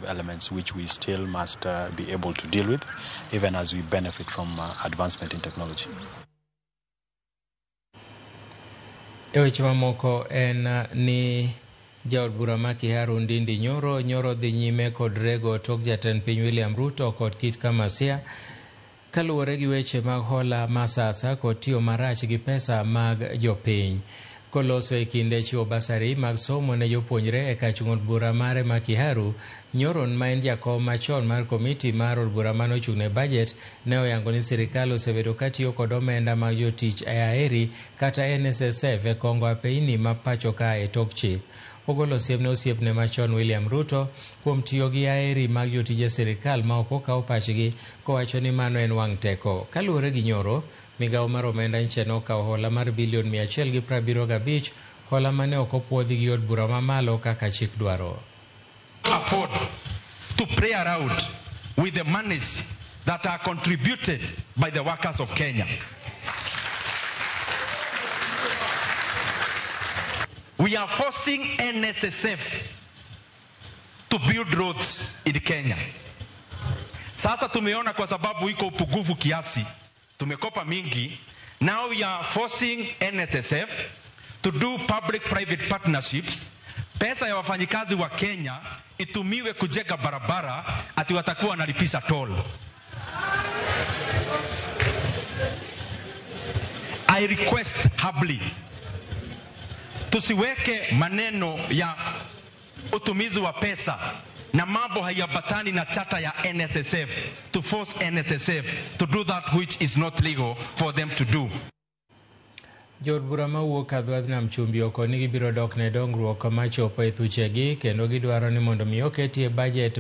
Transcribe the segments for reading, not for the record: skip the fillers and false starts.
Elements which we still must be able to deal with, even as we benefit from advancement in technology. E weche mamoko en ni jaod bura ma Kiharu Ndindi Nyoro nyoro dhi nyime kod rego tok jatend piny William Ruto kod Kit Kamasia kaluwore gi weche mag hola ma sasa kod tiyo marach gi pesa mag jopiny. Koloso e kinde chiwo basari mag somo ne jopuonjre e kar od bura mare ma Kiharu, Nyoro ma en jakom machon mar komiti mar od bura manochung' ne bajet ne oyango ni sirikal osebedo katiyo kod omenda mag jotich e Aheri kata NSSF e kongo apeini ma pacho ka e tok chik. Ogolo siem ne osiepne machon William Ruto kuom tiyo gi aheri mag jotije sirikal ma ok okaw pachgi kowacho ni mano en wang' teko. Kaluwore gi Nyoro, migawo mar omenda nche nokawo hola mar bilion 175, hola mane ok opuodhi gi od bura mamalo kaka chik dwaro. Afford to play around with the monies that are contributed by the workers of Kenya. We are forcing NSSF to build roads in Kenya. Sasa tumeona kwa sababu iko upungufu kiasi, tumekopa mingi. Now we are forcing NSSF to do public private partnerships. Pesa ya wafanyikazi wa Kenya itumiwe kujenga barabara, ati watakuwa wanalipisha toll. I request humbly tusiweke maneno ya utumizi wa pesa na mambo haiambatani na chata ya NSSF to force NSSF to do that which is not legal for them to do. Jood bura mawuok Kadhwadh Nam Chumbi oko ni gibiro dok ne dongruok machopo e thuchegi kendo gidwaro ni mondo mi oketie bajet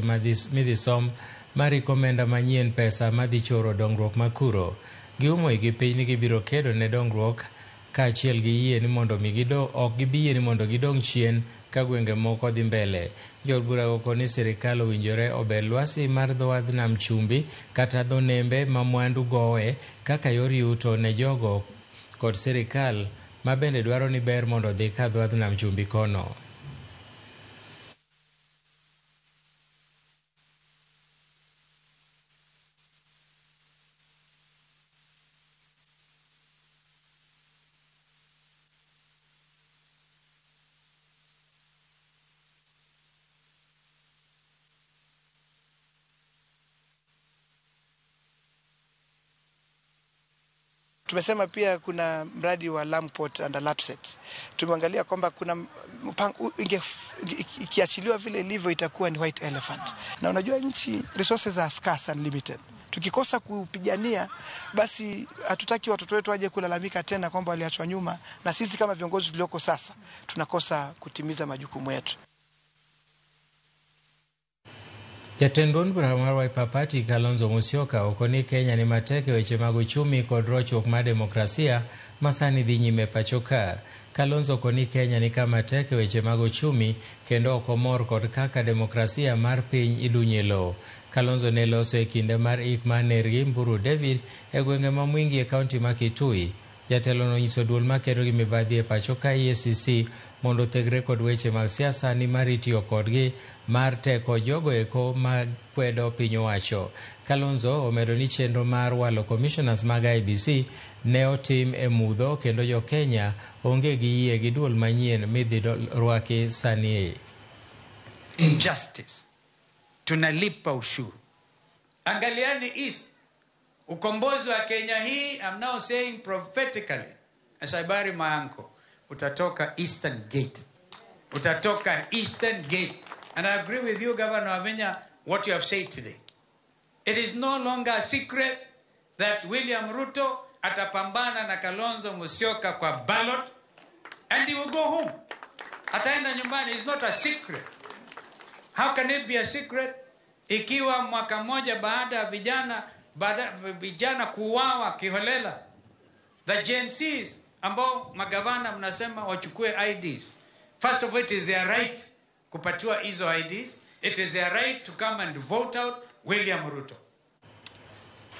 midhi som mar omenda manyien pesa madhi choro dongruok makuro. Giumo igi piny ni gibiro kedo ne dongruok kaachiel gi yie ni mondo mi gido ok gibi yie ni mondo gidong' chien ka gwenge moko dhi mbele. Jood burago okoni ni sirikal owinjore ober lwasi mar dho wadh Nam Chumbi kata dho nembe ma mwandu gowe kaka yor yuto ne jogo kod sirikal ma bende dwaro ni ber mondo odhi Kadhwadh Nam Chumbi kono. Tumesema pia kuna mradi wa Lamport and Lapset. Tumeangalia kwamba kuna mpango, ikiachiliwa vile ilivyo itakuwa ni white elephant. Na unajua nchi resources are scarce and limited. Tukikosa kupigania basi hatutaki watoto wetu waje kulalamika tena kwamba waliachwa nyuma, na sisi kama viongozi tulioko sasa tunakosa kutimiza majukumu yetu. Jatend duond bura mar Wiper Party Kalonzo Musyoka okoni Kenya ni matek e weche mag uchumi kod rochruok mar demokrasia ma sani dhi nyime pacho ka. Kalonzo okoni Kenya ni kama tek e weche mag uchumi kendo ok omor kod kaka demokrasia mar piny idunye lowo. Kalonzo ne loso e kinde mar ik mar nergi Mburu David e gwenge ma Mwingi e kaunti ma Kitui. Jatelo nonyiso duol makedo gi mibadhi e pacho ka EACC mondo othegre kod weche mag siasa ni mar itiyo kodgi mar teko jogo eko ma kwedo piny owacho. Kalonzo omedo ni chenro mar walo commissioners mag IEBC ne otim e mudho kendo jo Kenya onge gi yie gi duol manyien midhi rwaki sani. Injustice. Tunalipa ushuru. Angaliani East. Ukombozi wa Kenya hii, I'm now saying prophetically, as I bury my uncle, utatoka Eastern Gate. Utatoka Eastern Gate. And I agree with you, Governor Wavinya, what you have said today. It is no longer a secret that William Ruto atapambana na Kalonzo Musyoka kwa ballot and he will go home. Ataenda nyumbani. It's not a secret. How can it be a secret? Ikiwa mwaka mmoja baada ya vijana kuuawa kiholela, the Gen Zs ambao magavana mnasema wachukue IDs. First of all, it is their right kupatiwa hizo IDs. It is their right to come and vote out William Ruto.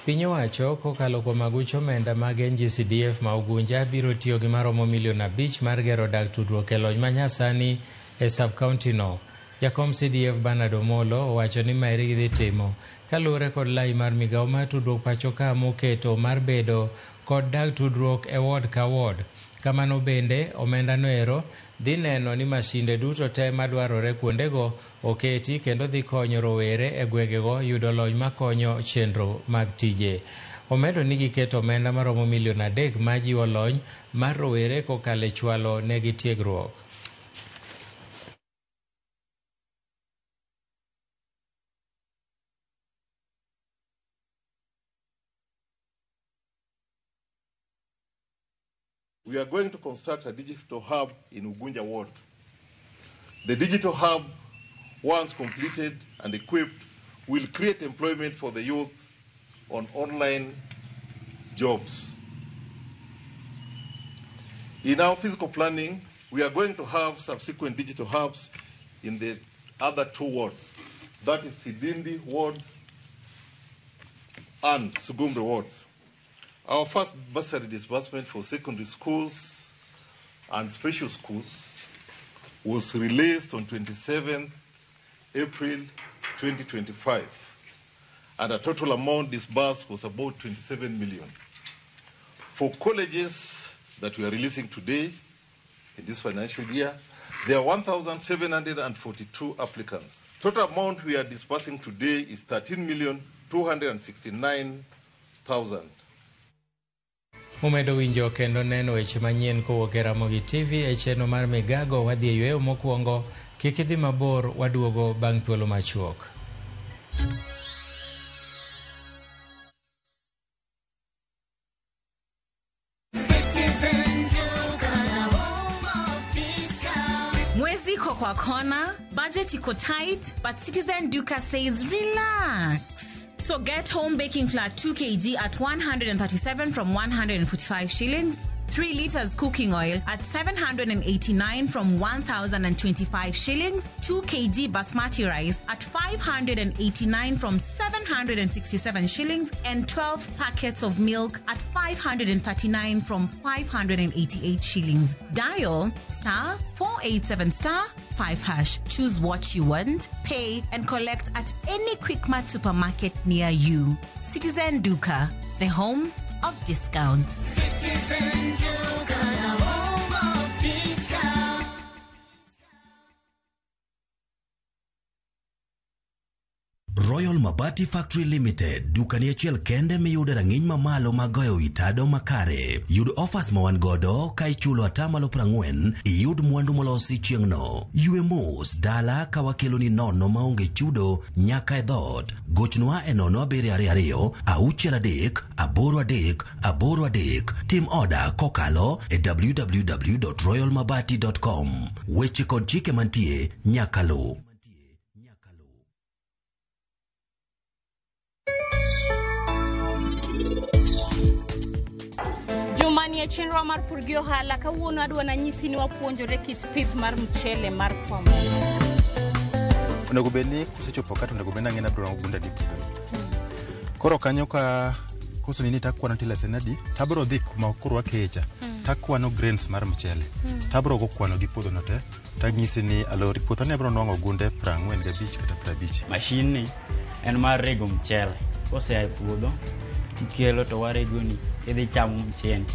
Piny owacho kokalo kuom aguch omenda mag NGCDF ma Ugunja biro tiyo gi maromo milion 5 mar gero dag tudruok e lony manyasani e sub-county no. Jakom CDF Bernard Omolo owacho ni maeri gidhi timo kaluwore kod lai mar migawo mar tudruok pacho ka moketo mar bedo kod dag tudruok e ward ka ward. Kamano bende omenda noero dhi neno ni masinde duto te madwarore kuondego oketi kendo dhi konyo rowere e gwengego yudo lony makonyo chenro mag tije. Omedo ni giketo omenda maromo milion 3 majiwo lony mar rowere kokalo e chwalo negi tiegruok. We are going to construct a digital hub in Ugunja Ward. The digital hub, once completed and equipped, will create employment for the youth on online jobs. In our physical planning, we are going to have subsequent digital hubs in the other 2 wards. That is Sidindi Ward and Sugumbre Wards. Our first bursary disbursement for secondary schools and special schools was released on 27 April 2025, and a total amount disbursed was about 27 million. For colleges that we are releasing today, in this financial year, there are 1,742 applicants. Total amount we are disbursing today is 13,269,000. Umedo winjo kendo neno weche manyien kowuok e Ramogi TV e chenro mar Migago. Wadhi e yweyo mokwongo, kik idhi mabor, waduogo bang' thuolo machuok. Mwezi iko kwa kona, budget iko tight, but Citizen Duka says relax. So get home baking flour 2 kg at 137 from 145 shillings, 3 liters cooking oil at 789 from 1,025 shillings, 2 kg basmati rice at 589 from 767 shillings, and 12 packets of milk at 539 from 588 shillings. Dial star 487 star 5 hash. Choose what you want, pay, and collect at any Quickmart supermarket near you. Citizen Duka, the home of discounts. Citizen Duka, the home of discounts. Royal Mabati Factory Limited, dukani achiel kende miyude rang'iny mamalo mag goyo wi tado makare. Yud offers ma wan godo ka ichulo 40% iyud mwandu molosi chieng'no. Ywe mos dala ka wakeloni nono maonge chudo nyaka e dhoot. Gochnwa e 0722 63 83 83. Tim oda kokalo e www.royalmabati.com. Weche kod chike mantie nyaka luw. Jumani e chenro mar pur gi ohala, kawuono adwa nanyisi ni wapuonjore kit pith mar mchele mar Kwamboka. Onego bed ni kusechopo ka to onego bed ni ang'e ni abiro rango gunde adi e puodhoni. Koro kanyo ka kosenini takwano tillers en adi, tabiro dhi kuma koro wakeye cha, takwano grains mar mchele, tabiro go kwano gi puodhono te, tanyisi ni alori puothani abiro nwang'o gunde 45 kata 50. Mashin ni en mar rego mchele. Kosea e puodho, tikelo to waregoni, idhi chamo mchendi.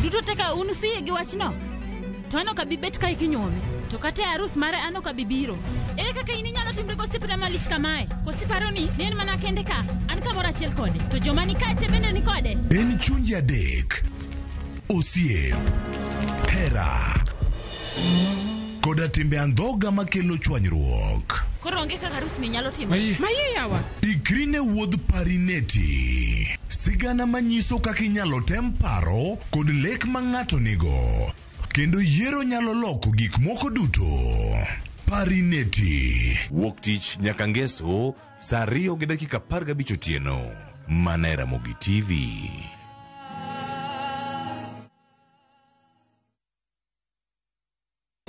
Duto te ka un usiyie gi wachno, to an ok abi bet kae kinyuome, to kata e arus mare an ok abi biro. Ere kaka in inyalo timri gosiepna malich kamae? Koso iparo ni ne en mana kende ka, an kamoro achiel kode, to joma ni kae te bende ni kode? En chunje adek, osiep, hera, koda timbe andhoga makelo chwanyruok. Koro onge kaka arus ni nyalo timore. Maye yawa. Ikri ne wuodh Parineti. Sigana manyiso kaka inyalo tem paro kod lek ma ng'ato nigo. Kendo yiero nyalo loko gik moko duto. Parineti. Wuok tich nyaka ngeso saa 2:15 otieno. Mana e Ramogi TV.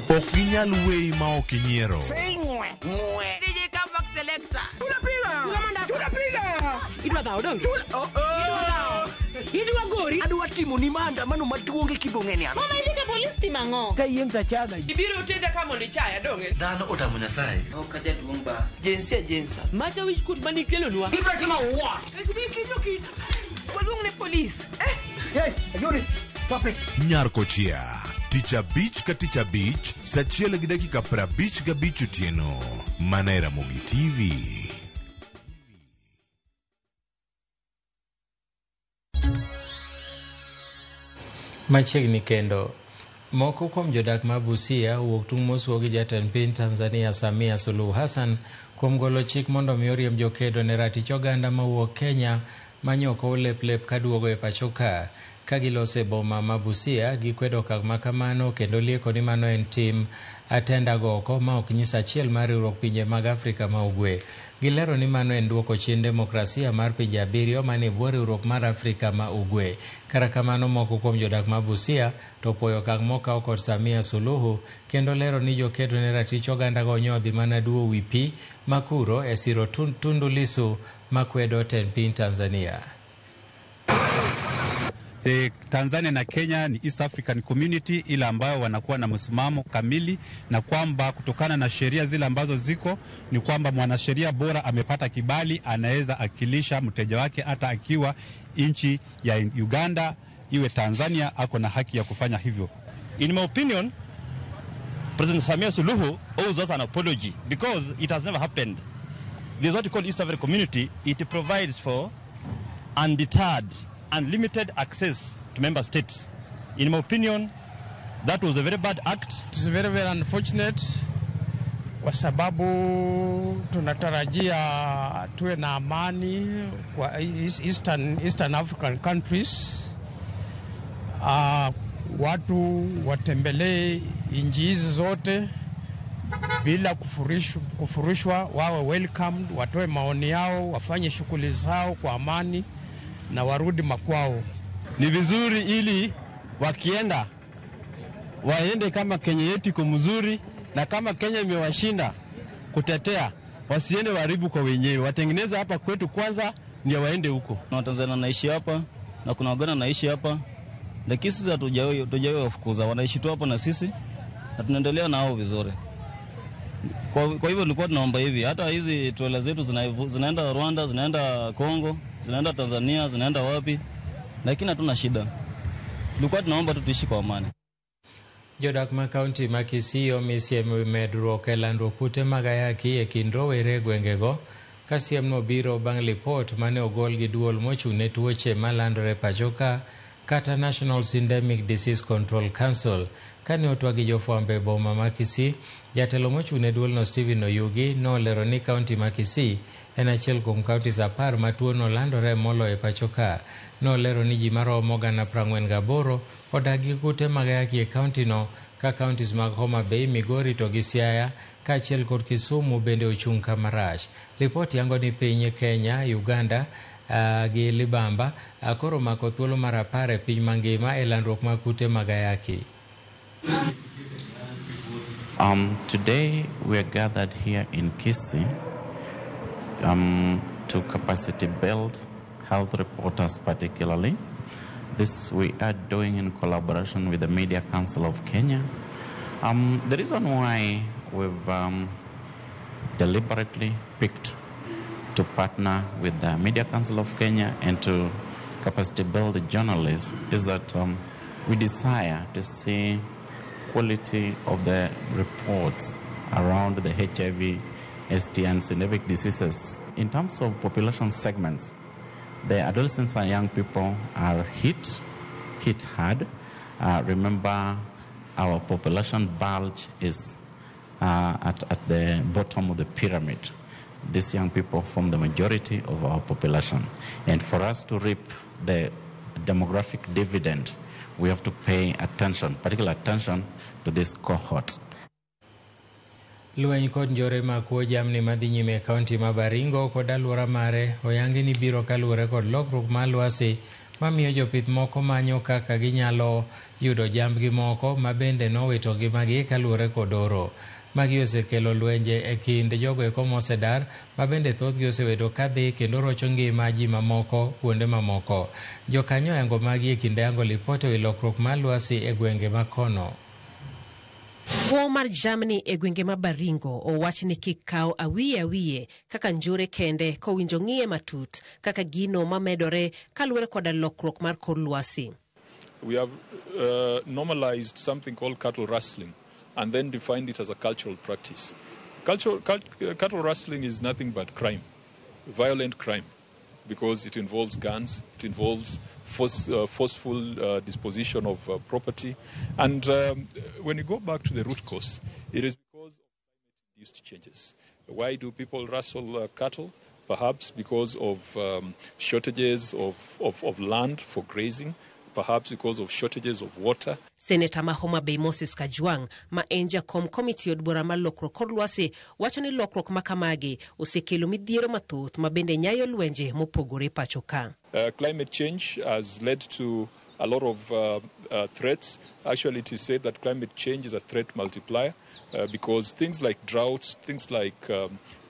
Ok ginyal weyi ma ok inyiero. DJ Comeback Selector. Tunapiga. Idwa dhawo donge? Idwa gori. Adwa timo ni maandamano maduong' e kibong'eni an. Mama idhi ka polis timo ang'o? Ka yieng' tachaga. Ibiro tenda ka mondo ichaya donge? Dhano otamo Nyasaye. Ok ajaduong' ba. Jinsia jinsa. Macha wich kut manikelonwa. Ibiro timo what? Ibi kicho kit. Waluong ne polis. Eh. Yes, ayori. Stop it. Nyar Kochia. Tich abich ka tich abich, sa achiel gi dakika 55 otieno. Mana e Ramogi TV. Machiegni kendo moko kuom jodak ma Busia owuok tung' mosuo gi jatend piny Tanzania Samia Suluhu Hassan kuom golo chik mondo mi oriemb jokedo ne ratich oganda mawuok Kenya manyoko lep lep kaduogo e pacho ka. Ka giloso e boma ma Busia, gikwedo okang' ma kamano kendo lieko ni mano en tim atenda goko ma ok nyis achiel mar riwruok pinje mag Afrika ma Ugwe. Gilero ni mano en duoko chien demokrasia mar pinje 7 manie bwo riwruok mar Afrika ma Ugwe. Kata kamano moko kuom jodak ma Busia to opuoyo okang' mokaw kod Samia Suluhu kendo lero ni jokedo ne ratich oganda go nyodhi mana duo wi pi makuro e siro Tundu Lissu makwedo tend piny Tanzania. Tanzania na Kenya ni East African Community ile ambayo wanakuwa na msimamo kamili, na kwamba kutokana na sheria zile ambazo ziko ni kwamba mwanasheria bora amepata kibali, anaweza akilisha mteja wake hata akiwa nchi ya Uganda iwe Tanzania, ako na haki ya kufanya hivyo. In my opinion, President Samia Suluhu owes us an apology because it has never happened. There's what you call East African Community. It provides for undeterred, unlimited access to member states. In my opinion, that was a very bad act. It is very, very unfortunate kwa sababu tunatarajia tuwe na amani kwa Eastern African countries. Watu watembelee nchi hizi zote bila kufurushwa, wawe welcomed, watoe maoni yao, wafanye shughuli zao kwa amani na warudi makwao. Ni vizuri ili wakienda waende kama Kenya yetu iko mzuri, na kama Kenya imewashinda kutetea, wasiende waharibu kwa wenyewe, watengeneze hapa kwetu kwanza ndio waende huko. Na Tanzania wanaishi hapa na kuna Waganda wanaishi hapa, lakini sisi hatujawahi wafukuza, wanaishi tu hapa na sisi na tunaendelea nao vizuri. Kwa hivyo tulikuwa tunaomba hivi, hata hizi trailer zetu zinaenda Rwanda, zinaenda Congo, zinaenda Tanzania, zinaenda wapi, lakini hatuna shida. Tulikuwa tunaomba tu tuishi kwa amani. Jodak ma kaunti ma Kisii omi siem medruok e landruok kute mag ayaki e kind rowere e gwengego ka siemno biro bang' lipot mane ogol gi duol mochung' ne tuoche malandore pacho ka kata National Syndemic Disease Control Council. Kane otwa gi jofwambo e boma ma Kisii, jatelo mochung' ne duolno Stephen Oyugi nolero ni kaunti ma Kisii en achiel kuom kauntis 10 ma tuono landore moloyo e pacho ka. Nolero ni ji maromo 48,000 odak gi kute mag ayaki e kauntino, ka kauntis mag Homa Bay, Migori to gi Siaya kaachiel kod Kisumu bende ochung' kamarach. Lipot yango ni piny Kenya, Uganda gi Libamba koro mako thuolo mar 10 e piny mangima e landruok mag kute mag ayaki. Today we are gathered here in Kisii to capacity build health reporters particularly. This we are doing in collaboration with the Media Council of Kenya. The reason why we've deliberately picked to partner with the Media Council of Kenya and to capacity build the journalists is that we desire to see quality of the reports around the HIV, STI and syndemic diseases. In terms of population segments, the adolescents and young people are hit hard. Remember, our population bulge is at the bottom of the pyramid. These young people form the majority of our population. And for us to reap the demographic dividend, we have to pay attention, particular attention to this cohort. Lweny kod njore makuo jamni madhi nyime e kaunti ma Baringo kod alwora mare oyangi ni biro kaluwore kod lokruok mar lwasi mamiyo jopith moko manyo kaka ginyalo yudo jambgi moko ma bende nowito ngimagi kaluwore kod oro. Magi osekelo lwenje e kind jogo eko mosedar ma bende thothgi osebedo kadhi kendo rocho ngima ji mamoko kuonde mamoko. Jokanyo oyango magi e kinde yango lipot ewi lokruok mar lwasi e gwenge ma kono. Kuo mar jamni e gwenge ma Baringo owach ni kik kaw awiye awiye kaka njore kende kowinjo ng'iye matut kaka gino mamedore kaluwore koda lokruok mar kor lwasi. We have normalized something called cattle rustling and then defined it as a cultural practice. Cattle rustling is nothing but crime, violent crime, because it involves guns, it involves forceful disposition of property. And when you go back to the root cause, it is because of climate-induced changes. Why do people rustle cattle? Perhaps because of shortages of land for grazing, perhaps because of shortages of water. Seneta ma Homa Bay Moses Kajwang' ma en jakom komiti od bura mar lokruok kor lwasi wacho ni lokruok ma kamagi osekelo midhiero mathoth ma bende nyayo lwenje mopogore pacho ka. Climate change has led to a lot of threats. Actually, it is said that climate change is a threat multiplier because things like droughts, things like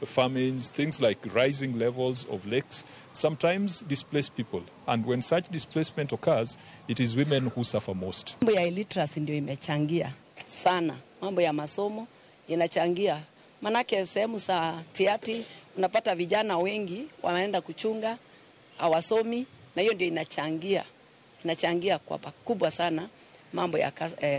famines, things like rising levels of lakes sometimes displace people. And when such displacement occurs, it is women who suffer most. Mambo ya illiteracy ndio imechangia sana. Mambo ya masomo inachangia. Manake sehemu za tiati unapata vijana wengi wanaenda kuchunga, hawasomi, na hiyo ndio inachangia. Inachangia kwa pakubwa sana mambo ya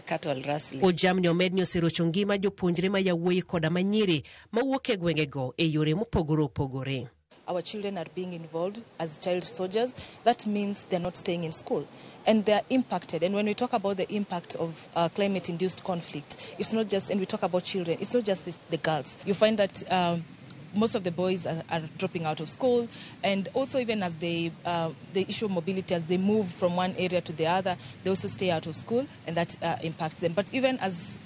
cattle rustling. Kuo jamni omedni oserocho ngima jopuonjre ma yawuoyi koda manyiri mawuok e gwengego e yore mopogore opogore. Our children are being involved as child soldiers. That means they're not staying in school and they're impacted. And when we talk about the impact of climate-induced conflict, it's not just, and we talk about children, it's not just the girls. You find that most of the boys are dropping out of school, and also even as they, the issue of mobility, as they move from one area to the other, they also stay out of school, and that impacts them. But even as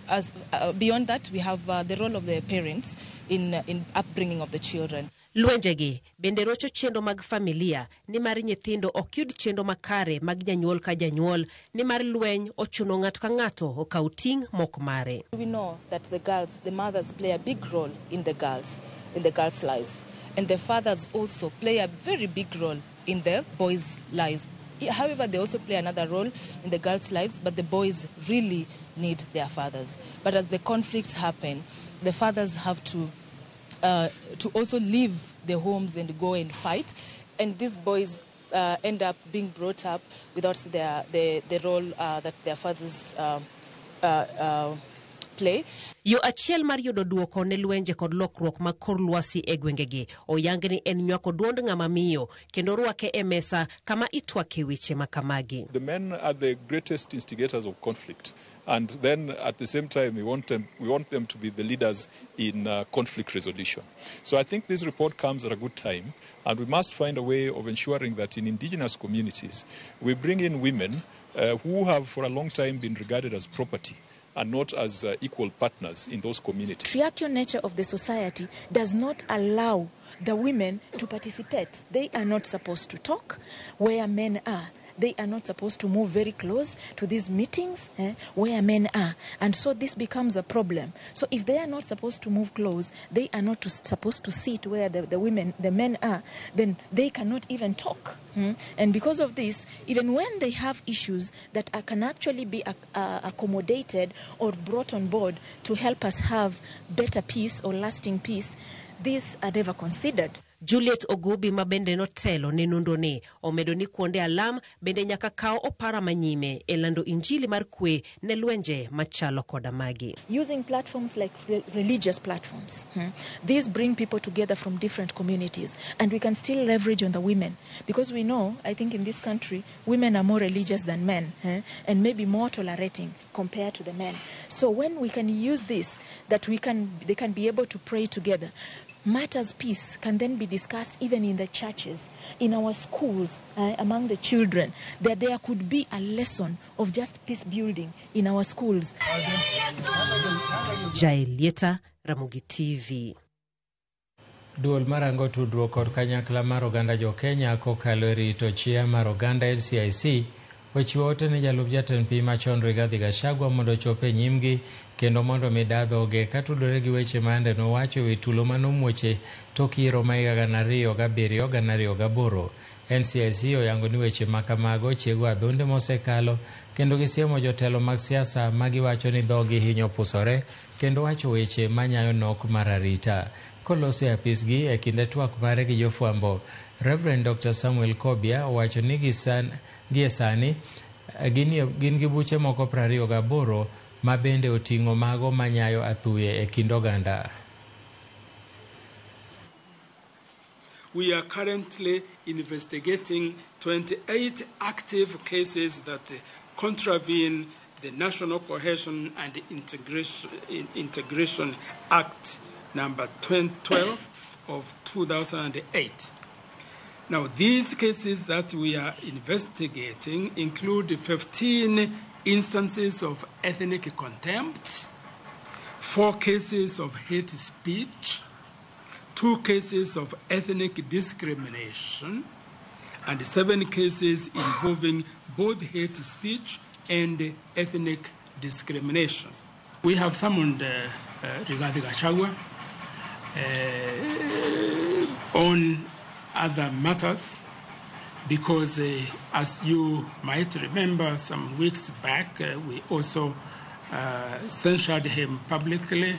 beyond that, we have the role of the parents in upbringing of the children. Lwenjegi bende rocho chenro mag familia nimar nyithindo ok yud chenro makare mag janyuol ka janyuol nimar lweny ochuno ng'ato ka ng'ato okaw ting' mok mare. We know that the girls, the mothers play a big role in the girls' lives, and the fathers also play a very big role in the boys' lives. However, they also play another role in the girls' lives, but the boys really need their fathers. But as the conflicts happen, the fathers have to also leave their homes and go and fight, and these boys end up being brought up without the role that their fathers play. Yo achiel mar yudo duoko ne lwenje kod lokruok mag kor lwasi e gwengegi oyang ni en nywako duond ng'ama miyo kendo rwake e mesa kama itwake weche makamagi. The men are the greatest instigators of conflict, and then at the same time we want them to be the leaders in conflict resolution. So I think this report comes at a good time, and we must find a way of ensuring that in indigenous communities we bring in women who have for a long time been regarded as property and not as equal partners in those communities. Patriarchal nature of the society does not allow the women to participate. They are not supposed to talk where men are. They are not supposed to move very close to these meetings where men are. And so this becomes a problem. So if they are not supposed to move close, they are not supposed to sit where the men are, then they cannot even talk. And because of this, even when they have issues that can actually be accommodated or brought on board to help us have better peace or lasting peace, these are never considered. Juliet Ogubi ma bende notelo ne nonro ni omedo ni kuonde alam bende nyaka kaw opara manyime e lando injili mar kwe ne lwenje machalo koda magi. Using platforms like religious platforms, these bring people together from different communities, and we can still leverage on the women, because we know, I think in this country, women are more religious than men, and maybe more tolerating compared to the men. So when we can use this, that they can be able to pray together. Matters peace can then be discussed even in the churches, in our schools, among the children, that there could be a lesson of just peace building in our schools. Jael Lieta, Ramogi TV. Duol marango tudruok kod kanyakla mar oganda jo Kenya kokalo e rito chia mar oganda NCIC ochiwo ote ne jalup jatend piny machon Rigathi Gachagua mondo ochop e nyimgi kendo mondo mi dhoge katudore gi weche ma yande nowacho ewi tulo manomuoche tok yiero ma higa 2007 2008. NCIC oyango ni weche ma kamago chiego adhonde mosekalo kendo gisiemo jotelo mag siasa ma giwacho ni dhogi hinyo pusore kendo wacho weche manyayo nok mar arita. Koloso e apisgi e kinde twak mare gi jofwambo, Reverend Dr. Samuel Kobia owacho ni gie sani gin gi buche moko 28 ma bende oting'o mago manyayo athuye e kind oganda. We are currently investigating 28 active cases that contravene the National Cohesion and Integration Act number 12 of 2008. Now, these cases that we are investigating include 15 instances of ethnic contempt, 4 cases of hate speech, 2 cases of ethnic discrimination, and 7 cases involving both hate speech and ethnic discrimination. We have summoned Rigathi Gachagua on other matters because, as you might remember, some weeks back we also censured him publicly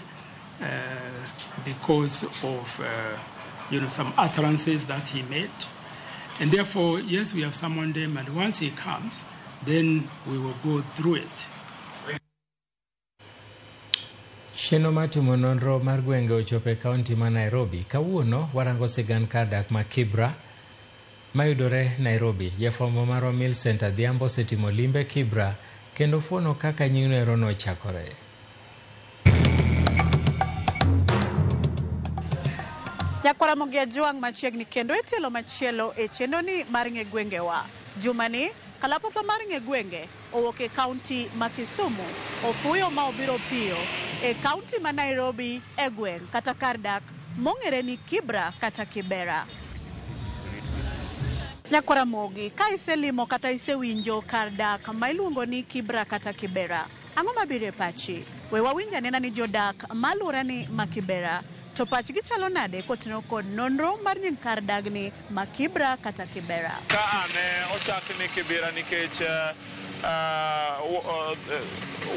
because of some utterances that he made. And therefore, yes, we have summoned him, and once he comes, then we will go through it. Chenro mar timo nonro mar gwenge ochopo e kaunti ma Nairobi. Kawuono warango sigand kar dak ma Kibra mayudore Nairobi. Jafwambo marwa Millicent Adhiambo osetimo limbe Kibra kendo fuono kaka nyingno ero nochakore. Nyakwara Mogi Ajwang' machiegni kendo e tielo machielo e chenroni mar ng'e gwengewa. Jumani, kalapapla mar ng'e gwenge owuok e kaunti ma Kisumu, ofuyo ma obiro piyo e kaunti ma Nairobi e gweng' kata kar dak mong'ere ni Kibra kata Kibera. Nyakwara Mogi, ka iselimo kata isewinjo kar dak ma iluongo ni Kibra kata Kibera, ang'o mabiro e pachi? We wawinj anena ni jodak ma alworani ma Kibera to pachgi chalo nade kotingo kod nonro mar nying kar dagni ma Kibra kata Kibera. Ka ne ochak ni Kibera nikech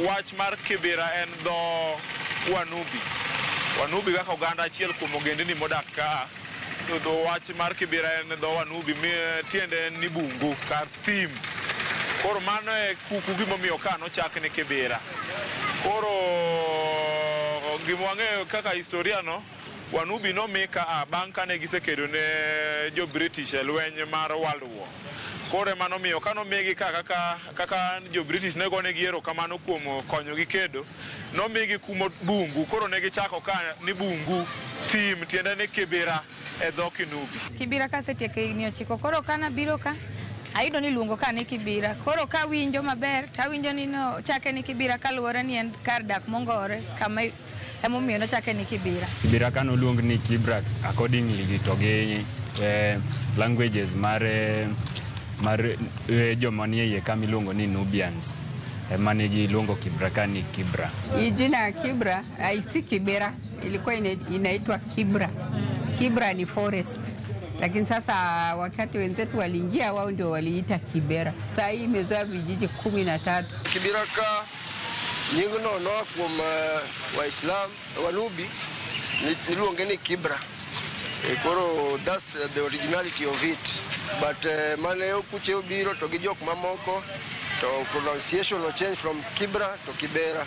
wach mar Kibera en dho Wanubi. Wanubi kaka oganda achiel kuom ogendni modak ka. To wach mar Kibera en dho Wanubi, tiende en ni bungu, kar thim. Koro mano e kuku gimomiyo ka nochak ni Kibera. Koro gima wang'eyo kaka historia no, Wanubi nomi ka bang' kane gisekedo ne jo British e lweny mar World War. Koro ema nomiyo kanomigi kaka jo British ne gonegi erokamano kuom konyogi kedo, nomigi kumo bungu. Koro ne gichako ka ni bungu, thim, tiende ni Kibera e dho Kinubi. Kibira kasetieko higni 9, koro kanabiro ka ayudo ni iluongo ka ni Kibira. Koro kawinjo maber tawinjo ni nochake ni Kibira kaluwore ni en kar dak mongore kama emomiyo nochake ni Kibira. Kibira ka noluong ni Kibra accordingly to gi languages mar joma nie iye kama iluongo ni Nubians ema ne giluongo Kibra ka ni Kibra. Hii jina ya Kibra si Kibera, ilikuwa inaitwa Kibra. Kibra ni forest. Lakini sasa wakati wenzetu waliingia wao ndio waliita Kibera. Sasa hii imezaa vijiji 13. Kibira ka nyingno noa kuom Waislam Wanubi niluonge ni Kibra. Koro that's the originality of it. But mane okuche obiro to gi jok mamoko to pronunciation no change from Kibra to Kibera.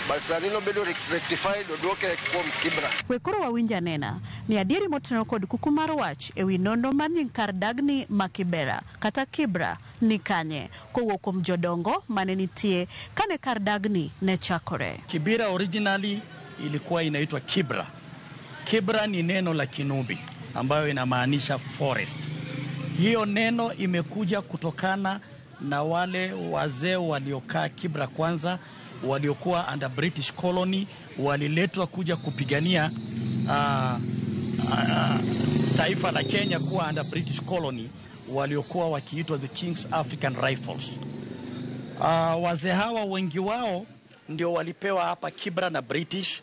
But sani nobedo rectified oduoke kuom Kibra. We koro wawinj anena ni adieri motenore kod kuku mar wach ewi nonro mar nying kar dagni ma Kibera kata Kibra ni kanye kowuok kuom jodongo mane nitie kane kar dagni ne chakore. Kibera originally ilikuwa inaitwa Kibra. Kibra ni neno la Kinubi ambayo inamaanisha forest. Hiyo neno imekuja kutokana na wale wazee waliokaa Kibra kwanza, waliokuwa under British colony, waliletwa kuja kupigania taifa la Kenya kuwa under British colony, waliokuwa wakiitwa the King's African Rifles. Wazee hawa wengi wao ndio walipewa hapa Kibra na British.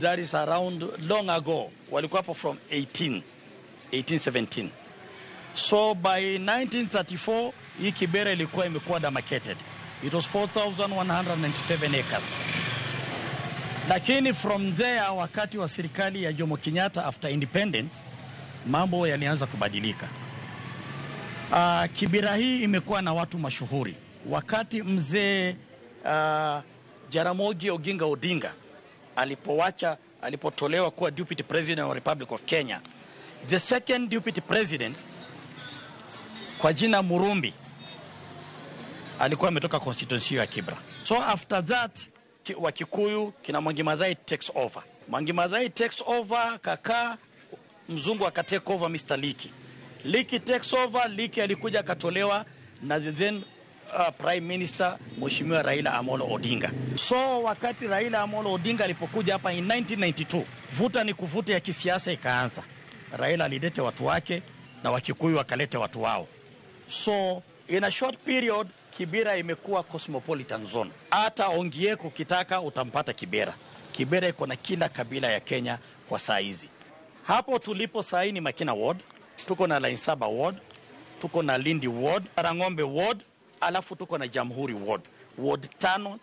That is around long ago. Walikuwa hapo from 1817. So by 1934 hii Kibera ilikuwa imekuwa demarcated. It was 4,197 acres. Lakini from there, wakati wa serikali ya Jomo Kenyatta after independence, mambo yalianza kubadilika. Kibera hii imekuwa na watu mashuhuri. Wakati mzee Jaramogi Oginga Odinga alipotolewa kuwa deputy president wa Republic of Kenya, the second deputy president kwa jina Murumbi alikuwa ametoka constituency ya Kibra. So after that Wakikuyu kina Mwangi Mathai takes over. Mwangi Mathai takes over, kaka mzungu akatake over Mr. Leakey. Leakey takes over, Leakey alikuja akatolewa na the then Prime Minister Mheshimiwa Raila Amolo Odinga. So wakati Raila Amolo Odinga alipokuja hapa in 1992, vuta ni kuvuta ya kisiasa ikaanza. Raila alilete watu wake na Wakikuyu wakalete watu wao. So in a short period Kibera imekuwa cosmopolitan zone. Hata Ongieko ukitaka utampata Kibera. Kibera iko na kila kabila ya Kenya kwa saa hizi. Hapo tulipo saa hii ni Makina Ward, tuko na Line 7 Ward, tuko na Lindi Ward, Rangombe Ward, alafu tuko na Jamhuri Ward. Ward 5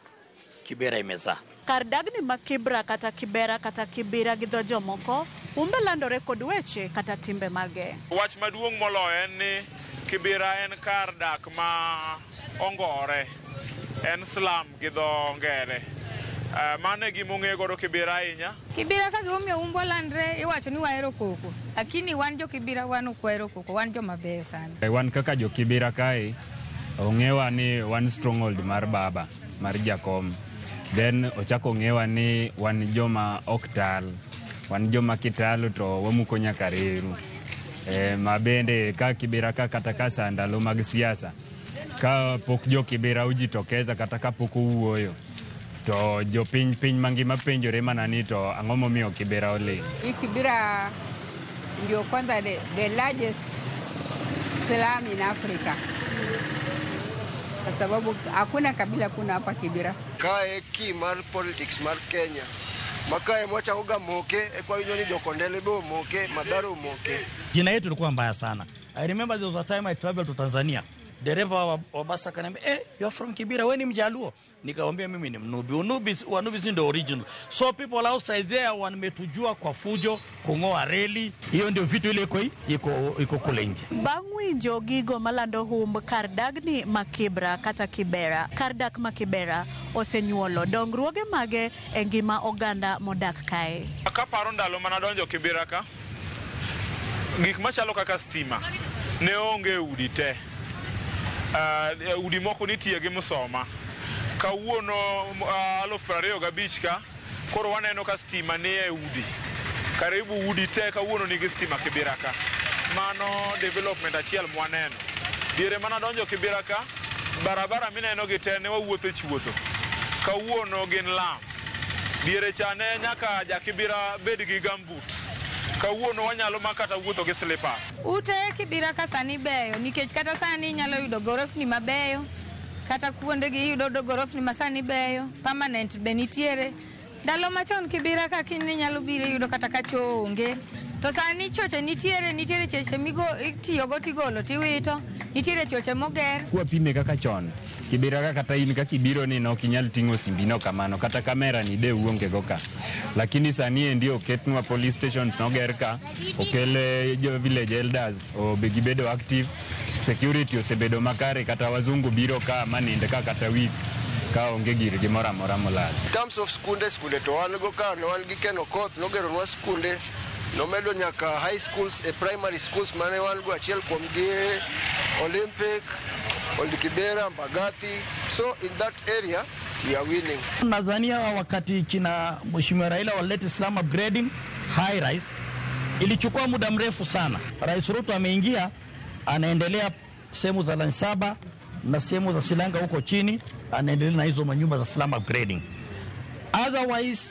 Kibera imezaa. Kar dagni ma Kibra kata Kibera kata Kibira gi dho jomoko umbe landore kod weche kata timbe mage. Wach maduong' moloyo en ni Kibera en kar dak ma ongore, en slum gi dho ngere. Mano e gima ong'e godo Kibera ahinya. Kibira ka gimomiyo umbwa landre iwacho ni wahero koko, lakini wan jo Kibira wan ok wahero koko, wan joma beyo sana. Wan kaka jo Kibira kae ong'ewa ni wan stronghold mar baba mar Jakom. Then ochako ong'ewa ni wan joma ok tal, wan joma kitalo to wamuko nyaka reru. Ma bende ka Kibera ka kata ka sa ndalo mag siasa, ka pok jo Kibera ojitokeza kata ka pok owuoyo, to jopiny piny mangima penjore mana ni to ang'o momiyo Kibera oling'. Hii Kibera ndio kwanza the largest slum in Africa, kwa sababu hakuna kabila kuna hapa Kibera. Kae ki mar politics mar Kenya makae mwachako ga moke ekwa winjo ni Jokondele be omoke, Mathare omoke. Jina yetu ilikuwa mbaya sana. I remember there was a time I traveled to Tanzania. Dereva wa basi akaniambia, you are from Kibera, wewe ni Mjaluo. Nikamwambia mimi ni Mnubi. Wanubi si ndio original. So people outside there wametujua kwa fujo, kung'oa reli. Hiyo ndio vitu ile iko kule nje. Bang' winjo gigo malando humb kar dagni ma Kibra kata Kibera, kar dak ma Kibera osenyuolo dongruoge mage e ngima oganda modak kae. Kaparo ndalo manadonjo Kibera ka, gik machalo kaka stima ne onge udi te. Udi moko nitie gi msoma. Kawuono 2025 ka koro waneno ka stima ni e udi. Karibu udi te kawuono nigi stima Kibera ka. Mano development achiel mwaneno. Diere manadonjo Kibera ka, barabara mineno gi te ne wawuotho e chuodho. Kawuono gin lam. Diere cha ne nyaka ja Kibera bed gi gumboots. Kawuono wanyalo makata wuotho gi slippers. Ute Kibera ka sani beyo nikech kata sani inyalo yudo gorofni mabeyo, kata kuonde gi iyudo gorofni ma sani beyo, permanent be nitiere. Ndalo machon Kibera ka kiny inyalo biro yudo kata ka choo onge. To sani choche nitiere choche migo itiyogo tigolo tiwito, nitiere choche moger. Kwapime kaka chon, Kibera ka kata in kaka ibiro ni ok inyal ting'o simbino kamano, kata kamera ni de uonge go ka. Lakini sani endi oketnwa police station noger ka, okel jo village elders obe gibedo active, security osebedo makare, kata wazungu biro ka maninde ka kata week ka onge girgi moro amora molal. In terms of skunde to wan go ka, ne wan gi Ken Okoth, nogeronwa skunde, nomedo nyaka high schools e primary schools mane wan go achiel kuom gi Olympic, Old Kibera, Mbagathi. So in that area we are winning. Nadhania wakati kina Mheshimiwa Raila walete slum upgrading high rise ilichukua muda mrefu sana. Rais Ruto ameingia, anaendelea sehemu za Lansaba na sehemu za Silanga huko chini, anaendelea na hizo manyumba za slum upgrading. Otherwise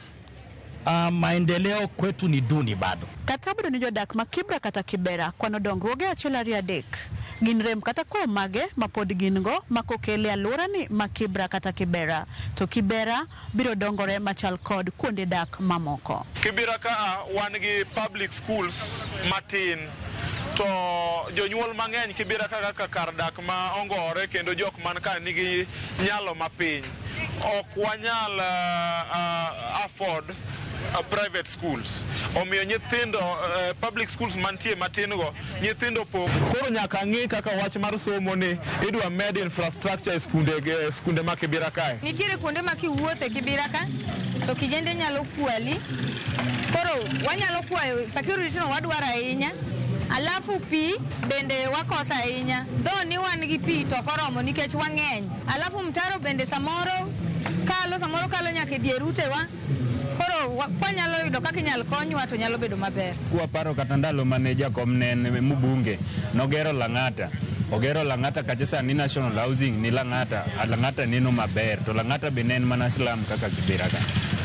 Maendeleo kwetu ni duni bado. Kata obedo ni jodak ma Kibra kata Kibera kwano dongruoge 1 2 3 gin rem kata kwayo mage ma pod gin go ma kokele alworani ma Kibra kata Kibera, to Kibera biro dongore machal kod kuonde dak mamoko. Kibira ka wan gi public schools matin, to jonyuol mang'eny Kibira ka kaka kar dak ma ongore kendo jok man ka nigi nyalo mapiny ok wanyal afford private schools. Omiyo nyithindo public schools mantie matin go nyithindo pok. Koro nyaka ng'i kaka wach mar somo ni idwa med infrastructure e skunde ma Kibira kae. Nitiere kuonde ma kiwuothe Kibira ka to kijende nyalo kwali, koro wanyalo kwayo security no wadwaro ahinya. Alafu pi bende wakosa ahinya, dho ni wan gi pi to ok oromo nikech wang'eny. Alafu mtaro bende samoro kalo nyaka e dier utewa. Koro kwanyalo yudo kaka inyalo konywa to nyalo bedo maber. Kwaparo kata ndalo mane jakom ne en mbunge, nogero Lang'ata. Ogero Lang'ata kacha sani National Housing ni Lang'ata, Lang'ata neno maber, to Lang'ata be ne en mana slum kaka Kibera ka.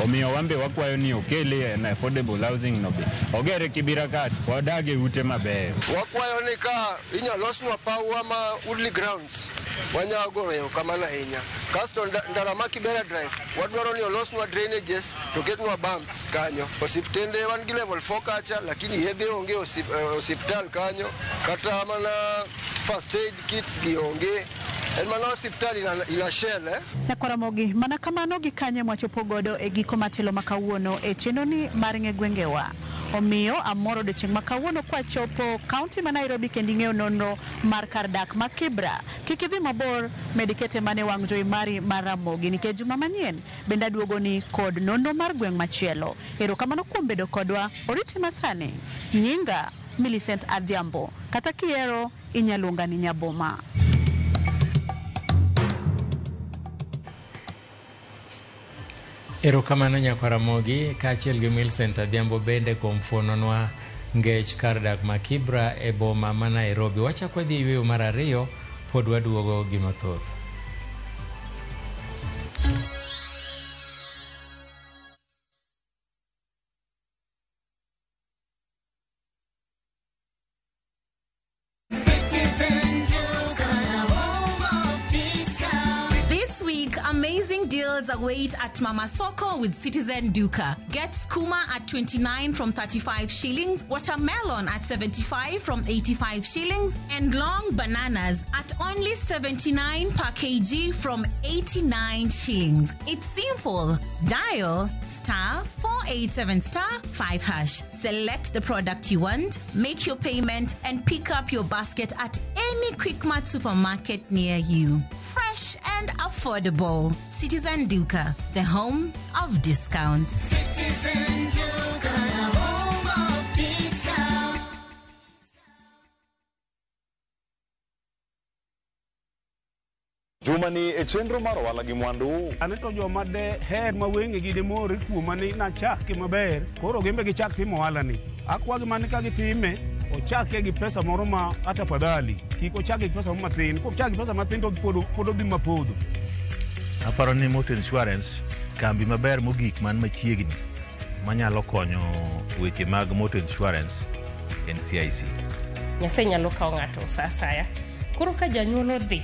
Omiyo wan be wakwayo ni okele en affordable housing no be. Ogere Kibera ka, wadag e ute mabeyo. Wakwayo ni ka inyalo losnwa pawa ma Woodley Grounds, wanyalo goyo erokamano ahinya. Kasto ndara ma Kibera Drive, wadwaro ni olosnwa drainages to ketnwa bumps kanyo. Osiptende wan gi level 4 kacha, lakini yedhe onge osiptal kanyo, kata mana first aid kits gi onge. En mana osiptal ina shell. Nyakwaramogi, mana kamano gi kanye mwachopo godo e giko matelo ma kawuono e chenroni mar ng'e gwengewa. Omiyo amoro odiochieng' ma kawuono kwachopo kaunti ma Nairobi kendo ing'eyo nonro mar kar dak ma Kibra. Kik idhi mabor, med ikete mana e wang' jowi mari mar Ramogi nikech juma manyien bende aduogoni kod nonro mar gweng' machielo. Erokamano kuom bedo kodwa, oriti masani. Nyinga Millicent Adhiambo, kata kihero inyalo luonga ni Nyaboma. Erokamano Nyakwaramogi kaachiel gi Millicent Adhiambo bende kuom fuononwa ngech kar dak ma Kibra e boma ma Nairobi. Wachako wadhi e yweyo mar ariyo, pod waduogo gi mathoth. This week, amazing deals await at Mama Soko with Citizen Duka. Get skuma at 29 from 35 shillings, watermelon at 75 from 85 shillings, and long bananas at only 79 per kg from 89 shillings. It's simple. Dial *487 *5#. Select the product you want, make your payment, and pick up your basket at any Quickmart supermarket near you. Fresh and affordable. Citizen Duka, the home of discounts. Citizen Duka, the home of discounts. Jumani e chenro mar ohala gi mwandu. Ane to joma de her ma wengegi de mor kuoma ni nachake maber, koro gin be gichak timo ohala ni. Akwagi mana ka gitime, ochake gi pesa moro ma ata fadhali, kik ochake gi pesa moro matin. Kochake gi pesa matin to pod odhi mapodho. Aparo ni motor insurance kambi maber mogik man machiegni manyalo konyo weche mag motor insurance en CIC. Nyasaye nyalo kawo ng'ato sa asaya. Koro ka janyuol odhi,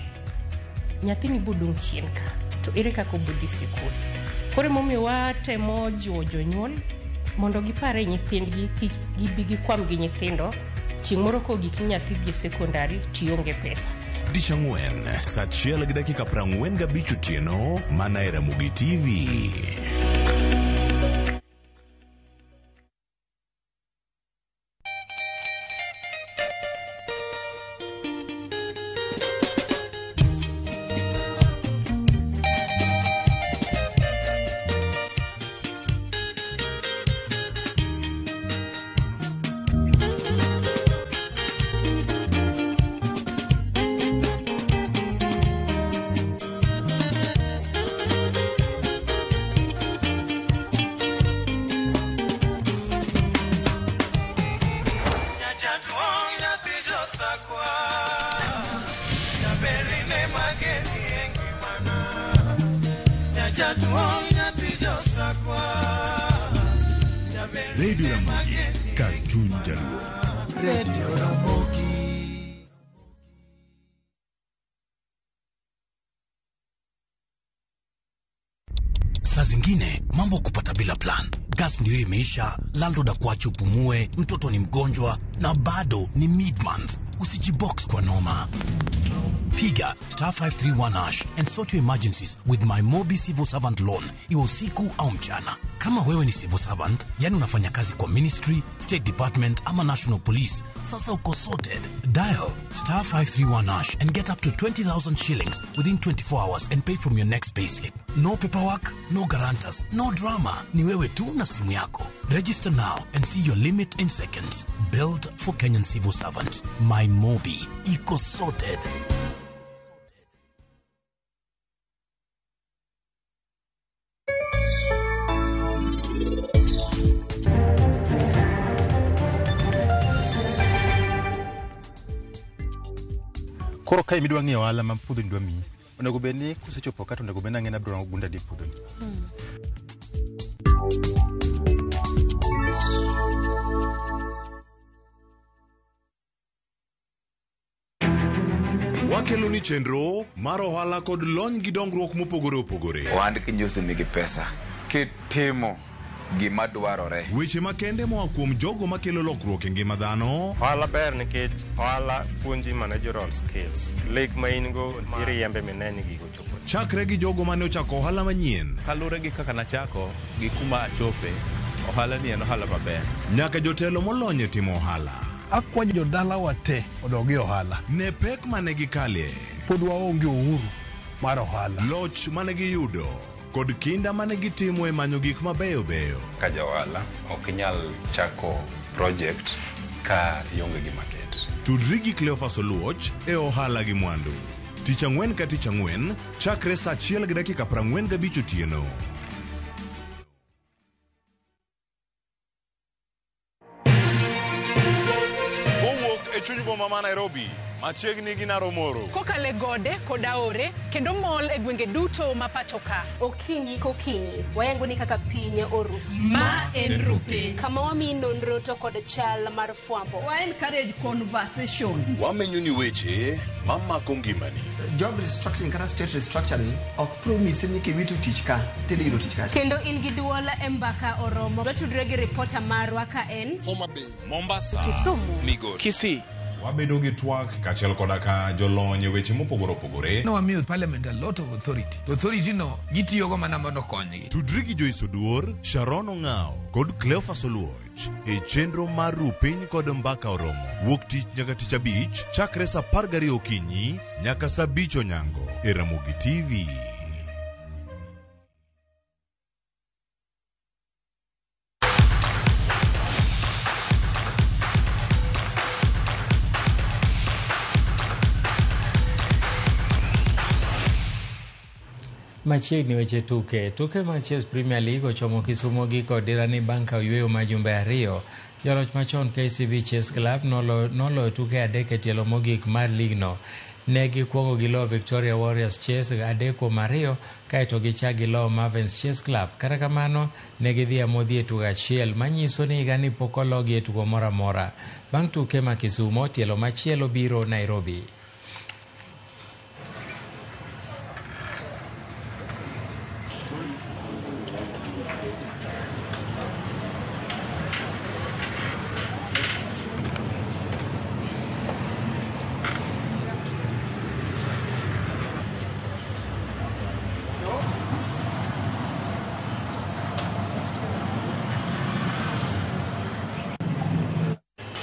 nyathini bodong' chien ka, to ere kaka obodhi sikul? Koro emomiyo watemo jiwo jonyuol mondo gipare nyithindgi kik gibi gikwam gi nyithindo chieng' moro kogik ni nyathi dhi e sekondari tionge pesa. Tich ang'wen saa 1:45 otieno mana e Ramogi TV. Jaduong' nyathi josakwa. Radio Ramogi, kar chuny jaluo. Radio Ramogi. Saa zingine mambo kupata bila plan. Gas ndio imeisha, landlord akuache upumue, mtoto ni mgonjwa na bado ni mid month. Usijibox kwa noma. Piga star 531 hash and sort your emergencies with my Mobi Civil Servant Loan, iwe usiku au mchana. Kama wewe ni civil servant, yani unafanya kazi kwa ministry, state department ama national police, sasa uko sorted. Dial star 531 hash and get up to 20,000 shillings within 24 hours and pay from your next payslip. No paperwork, no guarantors, no drama. Ni wewe tu na simu yako. Register now and see your limit in seconds. Built for Kenyan civil servants. My Mobi. Iko sorted. Koro kae midwa ng'iyo ohala ma puodhoni dwa miyi, onego bed ni kosechopo ka to onego bed ni ang'e ni abiro gunda adi e puodhoni. Wakelo ni chenro mar ohala kod lony gi dongruok mopogore opogore. Ohand kinjusi nigi pesa kitimo gima dwarore. Weche makende moa kuom jogo makelo lokruok e ngima dhano. Ohala ber nikech ohala puonji managerial skills. Lek ma in go iriembe mine ni gigo chopo. Chakre gi jogo mane ochako ohala manyien. Kaluwore gi kaka nachako gi kuma achope, ohala ni en ohala maber. Nyaka jotelo molony e timo ohala. Akwayo jodalawa te odog e ohala. Ne pek mane gikale. Pod waonge uhuru mar ohala. Loch mane giyudo kod kinda mane gitimo e manyo gik mabeyo beyo. Ka ja ohala ok inyal chako project ka ionge gi market. Tudri gi Cleophas Oluoch e ohala gi mwandu. Tich ang'wen ka tich ang'wen, chakre saa 1:45 otieno. Kowuok e chuny boma ma Nairobi, machiegni gi Naromoro. Kokale gode kod aore kendo mol e gwenge duto ma pacho ka. Okinyi kokinyi, wayango ni kaka piny oru. Ma en Rupe. Kama wamiyi nonro to kod chal mar fwambo. Wa encourage conversation. Wamenyo ni weche mamako ngimani. Job restructuring kata state restructuring ok promise ni kiwito tich ka tidhi yudo tich kacha. Kendo in gi duol e mbaka oromo. Watudre gi ripota marwa ka en Homa Bay, Mombasa, Kisumu, Migori, Kisii. Wabedo gi twak kaachiel koda ka jolony e weche mopogore opogore. Nowamiyo parliament a lot of authority. To authority no gitiyogo mana mondo okonygi. Tudri gi Joyce Oduor, Sharon Ong'ao kod Cleophas Oluoch e chenro mar Ru Piny kod Mbaka Oromo. Wuok tich nyaka tich abich chakre saa 12 okinyi nyaka saa 5 onyango e Ramogi TV. Machiegni weche tuke. Tuke mag Chess Premier League ochomo Kisumo gi kod dira ni bang' ka oyweyo ma jumbe 2. Joloch machon KCB Chess Club noloyo tuke 3 e tielo mogik mar ligno. Ne gikwongo giloyo Victoria Warriors Chess 3-2 kaeto gichak giloyo Mavens Chess Club. Kata kamano ne gidhi amodhi e tugo achiel manyiso ni higani pok ologi e tugo moro amora. Bang' tuke ma Kisumo, tielo machielo biro Nairobi.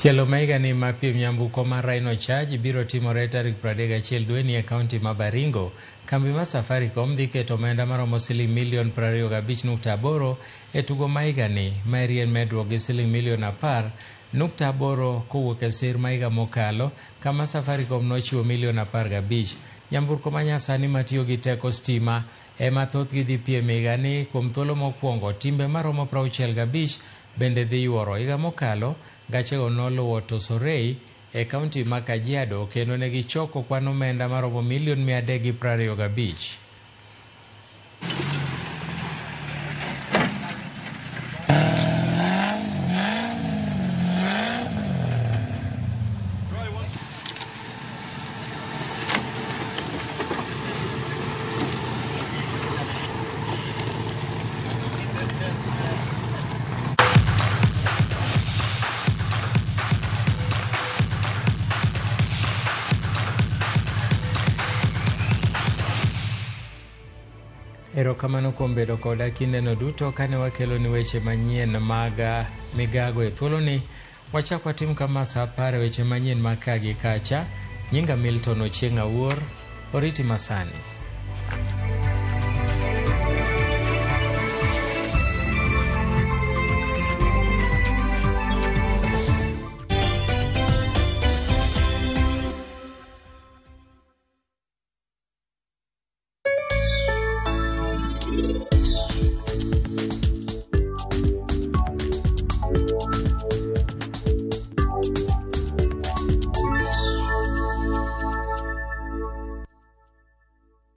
Tielo ma higani ma piem nyamburko mar Rhino Charge biro timore tarik 31 dweni e kaunti ma Baringo. Kambi mar Safaricom dhi keto omenda maromo siling milion 25.8 e tugo ma higani, ma eri en medruok gi siling milion 10.8 kowuok e sir ma higa mokalo kama Safaricom nochiwo milion 15. Nyamburko ma nyasani matiyo gi teko stima ema thothgi dhi piem higani kuom thuolo mokwongo. Timbe maromo 65 bende dhi yuoro. Higa mokalo gachego noluwo Tosorei e kaunti ma Kajiado kendo ne gichoko kwan omenda maromo milion 325. Erokamano kuom bedo koda kindeno duto kane wakelo ni weche manyien mag migago e thuoloni. Wachak watim kama sa 10 weche manyien mag ka gi kacha. Nyinga Milton Ochieng' Awuor, oriti masani.